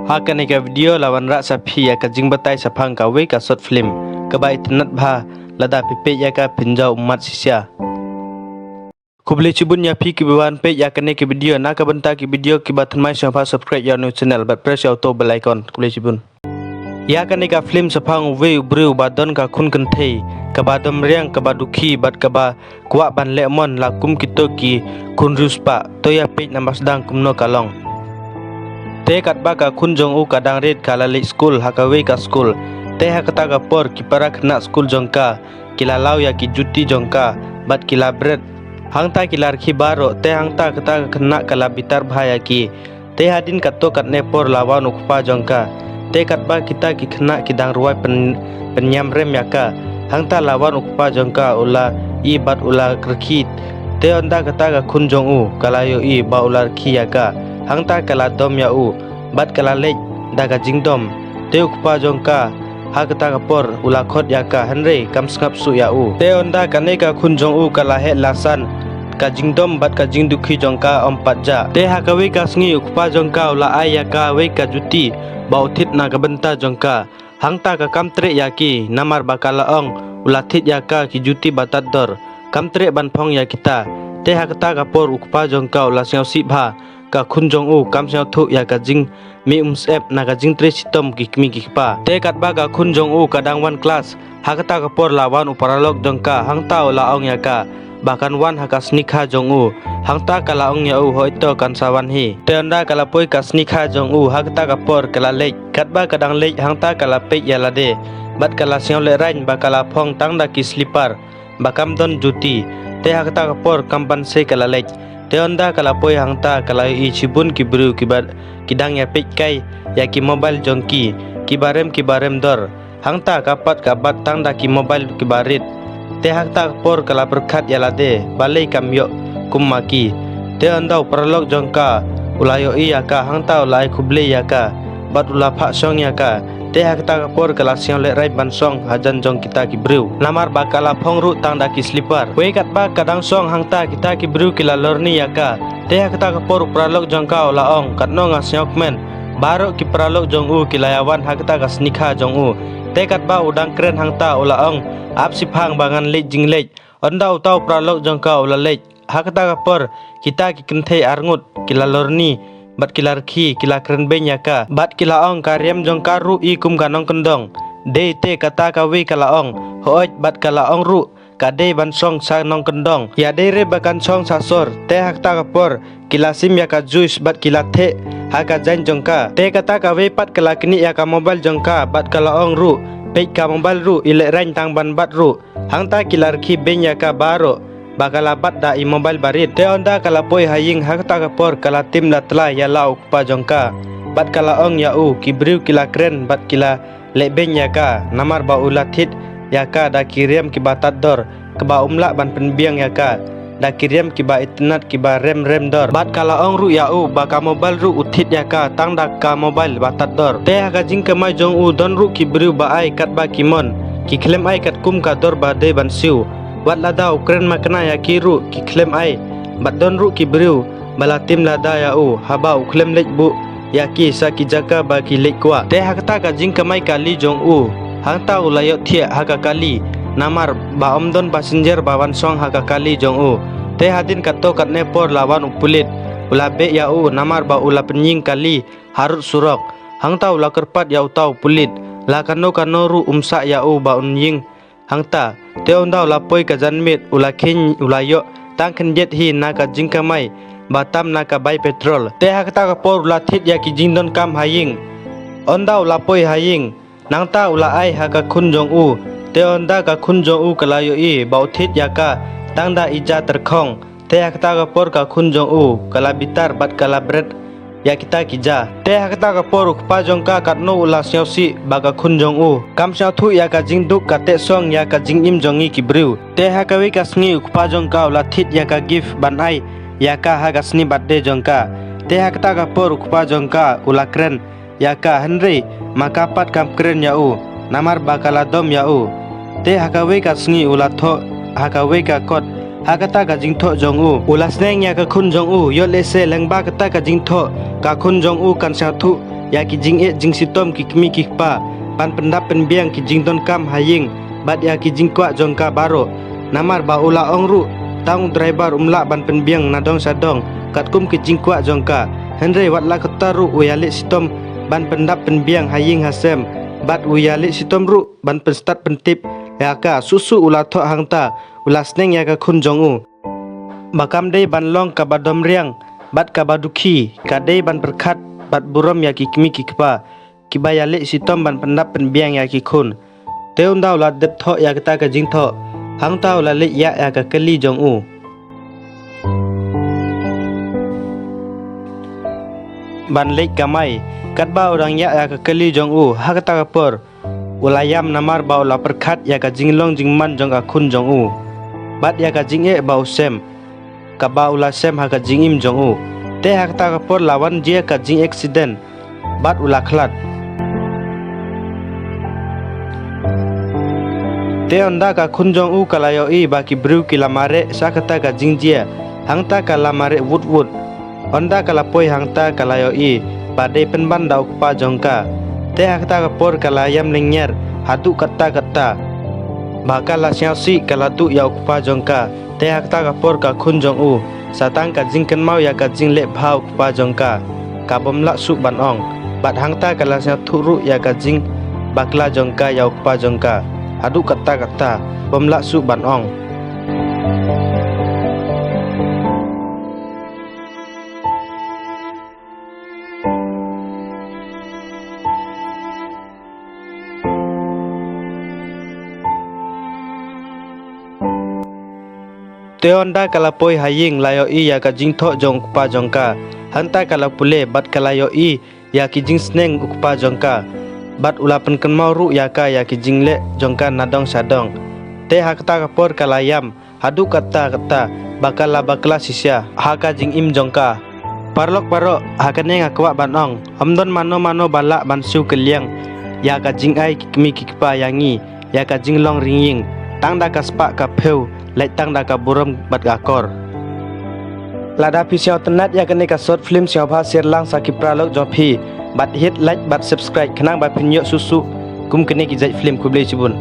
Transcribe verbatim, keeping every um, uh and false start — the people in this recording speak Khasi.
Ha kane ka video la wanrah sa phi ïa ka jingbatai shaphang kawei ka short film kaba itynnad bha, lada phi peit ïa ka phin jaw ummat shisha. Khublei shibun ïa phi kiba wan peit ïa kane ka video, na ka bynta ki video kiba thymmai sngewbha subscribe ïa u channel bad press ïa uto u bell icon. Khublei shibun. Ïa kane ka film shaphang uwei u briew ba don ka khun kynthei kaba dom riang, kaba dukhi bad kaba kwah ban leh mon la kum kito ki khun riewspah. To ïa peit namar sdang kumno ka long. Te katba ka khun jong u ka dang rit ka la leit skul ha kawei ka skul. Te ha kata ka por ki para khynnah skul jong ka ki la law ïa ki juti jong ka bad ki la bret. Hangta ki la rkhie baroh, te hangta kata ka khynnah ka la bitar bha ïa ki. Te hadien katto katne por la wan u kpa jong ka. Te katba kita ki khynnah ki dang rwai pyn, pynïam rem ïa ka. Hangta la wan u kpa jong ka u la ïeh bad u la rkhie. Te ynda kata ka khun jong u ka la ïohi ba u la rkhie ïa ka, hangta ka la dom ïa u bad ka la leit da ka jingdom. Te u kpa jong ka ha kata ka por u la khot ïa ka, hynrei kam sngap shuh ïa u. Te ynda kane ka khun jong u ka la heh la san, ka jingdom bad ka jingdukhi jong ka ym pat jah. Te ha kawei ka sngi u kpa jong ka u la ai ïa kawei ka juti ba u thied na ka bynta jong ka. Hangta ka kam treh ïa ki, namar ba ka la ong u la thied ïa ka ki juti ba tad dor, kam treh ban phong ïa kita. Te ha kata ka por u kpa jong ka u la sngewsih bha, ka khun jong u kam sngewthuh ïa ka jingmih umsyep na ka jingtrei shitom ki kmie ki kpa. Te katba ka khun jong u ka dang wan klas, ha kata ka por la wan u paralok jong ka, hangta u la ong ïa ka ba kan wan ha ka sngikha jong u. Hangta ka la ong ïa u, hooid to kan sa wan hi. Te ynda ka la poi ka sngikha jong u, ha kata ka por ka la leit. Katba ka dang leit, hangta ka la peit ïa lade bad ka la sngewlehraiñ ba ka la phong tang da ki slipar ba kam don juti. Te ha kata ka por kam banse ka la leit. Te ynda ka la poi hangta ka la ïohi shibun ki briew kiba ki dang ïa peit kai ïa ki mobile jong ki, kiba rem kiba rem dor. Hangta ka pat ka bat tang da ki mobile kiba rit. Te ha kata ka por ka la pyrkhat ïa lade, balei kam ïoh kum ma ki. Te ynda u paralok jong ka u la ïohi ïa ka, hangta u la ai khublei ïa ka bad u la phah shong ïa ka. Te ha kata ka por ka la sngewlehraiñ ban shong hajan jong kita ki briew, namar ba ka la phong ruh tang da ki slipar. Wei katba ka dang shong hangta, kita ki briew ki la lorni ïa ka. Te ha kata ka por u paralok jong ka u la ong, katno nga sngewkmen, baroh ki paralok jong u ki la ïa wan ha kata ka sngikha jong u. Te katba u dang kren hangta u la ong, ap shiphang ba ngan leit jingleit. Ynda uta u paralok jong ka u la leit. Ha kata ka por kita ki kynthei arngut ki la lorni bad ki la rkhie, ki la kren beiñ ïa ka bad ki la ong, ka riam jong ka ruh i kum ka nongkyndong. Dei te kata kawei ka la ong, hooid, bad ka la ong ruh ka dei ban shong sa nongkyndong. Ïa dei re ba kan shong sa sor. Te ha kata ka por ki la sim ïa ka juice bad ki la theh ha ka jaiñ jong ka. Te kata kawei pat ka la knieh ïa ka mobile jong ka bad ka la ong ruh, peit ka mobile ruh i lehraiñ tang ban bat ruh. Hangta ki la rkhie beiñ ïa ka baroh ba ka la bat da i mobile ba rit. Te ynda ka la poi ha ïing, ha kata ka por ka la tim la tla ïa la u kpa jong ka bad ka la ong ïa u, ki briew ki la kren bad ki la leh beiñ ïa ka, namar ba u la thied ïa ka da ki riam kiba tad dor, kaba um lah ban pynbiang ïa ka da ki riam kiba itynnad kiba rem rem dor. Bad ka la ong ruh ïa u ba ka mobile ruh u thied ïa ka tang da ka mobile ba tad dor. Te ha ka jingkmen jong u don ruh ki briew ba ai katba ki mon, ki khlem ai katkum ka dor ba dei ban siew. Wat lada u kren makna ïa ki ruh ki khlem ai. Bad don ruh ki briew ba la tim lada ïa u haba u khlem leit buh ïa ki sa ki jaka ba ki leit kwah. Te ha kata ka jingkmen kali jong u, hangta u la ïohthiah ha ka kali, namar ba ym don passenger ba wan shong ha ka kali jong u. Te hadien katto katne por la wan u pulit, u la beh ïa u namar ba u la pynïeng kali harud surok. Hangta u la kyrpad ïa uta u pulit, la kano kano ruh um sah ïa u ba un ïeng hangta. Te ynda u la poi ka janmiet u la kheiñ u la ïoh tang khyndiat hi na ka jingkmen ba tam na ka bai petrol. Te ha kata ka por u la thied ïa ki jingdonkam ha ïing. Ynda u la poi ha ïing, nangta u la ai ha ka khun jong u. Te ynda ka khun jong u ka la ïohi ba u thied ïa ka tang da i ja tyrkhong. Te ha kata ka por ka khun jong u ka la bitar bad ka la bret ïa kita ki ja. Te ha kata ka por u kpa jong ka katno u la sngewsih ba ka khun jong u kam sngewthuh ïa ka jingduk ka teh song ïa ka jingim jong ngi ki briew. Te ha kawei ka sngi u kpa jong ka u la thied ïa ka gift ban ai ïa ka ha ka sngi birthday jong ka. Te ha kata ka por u kpa jong ka u la kren ïa ka, hynrei ma ka pat kam kren ïa u namar ba ka la dom ïa u. Te ha kawei ka sngi u la thoh ha kawei ka kot ha kata ka jingthoh jong u. U la sneng ïa ka khun jong u, ïoh lehse lyngba kata ka jingthoh ka khun jong u kan sngewthuh ïa ki jingeh jingshitom ki kmie ki kpa, ban pyndap pynbiang ki jingdonkam ha ïing bad ïa ki jingkwah jong ka baroh. Namar ba u la ong ruh, tang u driver um lah ban pynbiang na dong sha dong katkum ki jingkwah jong ka. Hynrei wat la katta ruh u ïaleh shitom ban pyndap pynbiang ha ïing ha sem, bad u ïaleh shitom ruh ban pynstad pyntip ïa ka. Shuh shuh u la thoh hangta, u la sneng ïa ka khun jong u. Ba kam dei ban long kaba domriang bad kaba dukhi, ka dei ban pyrkhat bad burom ïa ki kmie ki kpa kiba ïaleh shitom ban pyndap pynbiang ïa ki khun. Te ynda u la dep thoh ïa kata ka jingthoh, hangta u la leit ïa ïa ka kali jong u ban leit kamai. Katba u dang ïa ïa ka kali jong u, ha kata ka por u la ïam namar ba u la pyrkhat ïa ka jinglong jingman jong ka khun jong u bad ïa ka jingeh ba u sem, kaba u la sem ha ka jingim jong u. Te ha kata ka por la wan jia ka jingaccident bad u la khlad. Te ynda ka khun jong u ka la ïohi ba ki briew ki la mareh sha kata ka jingjia, hangta ka la mareh wut wut. Ynda ka la poi hangta ka la ïohi ba dei pynban da u kpa jong ka. Te ha kata ka por ka la ïam lyngnyer haduh katta katta ba ka la sngewsih ka la duh ïa u kpa jong ka. Te ha kata ka por ka khun jong u sa tang ka jingkynmaw ïa ka jingleh bha u kpa jong ka, ka bym lah shuh ban ong. Bad hangta ka la sngewthuh ruh ïa ka jingbakla jong ka ïa u kpa jong ka haduh katta katta, bym lah shuh ban ong. Te ynda ka la poi ha ïing la ïohi ïa ka jingthoh jong u kpa jong ka. Hangta ka la pule bad ka la ïohi ïa ki jingsneng u kpa jong ka, bad u la pynkynmaw ruh ïa ka ïa ki jingleh jong ka na dong sha dong. Te ha kata ka por ka la ïam haduh katta katta ba ka la bakla shisha ha ka jingim jong ka. Paralok baroh, ha kane nga kwah ban ong, ym don mano mano ba lah ban siew kylliang ïa ka jingai ki kmie ki kpa ïa ngi, ïa ka jinglong ringïing, tang da ka spah ka phew, lait tang da ka burom bad ka kor. Lada phi sngewtynnat ïa kane ka short film, sngewbha share lang sha ki paralok jong phi bad hit like bad subscribe khnang ba phin ïoh shuh shuh kum kine ki jait film. Khublei shibun.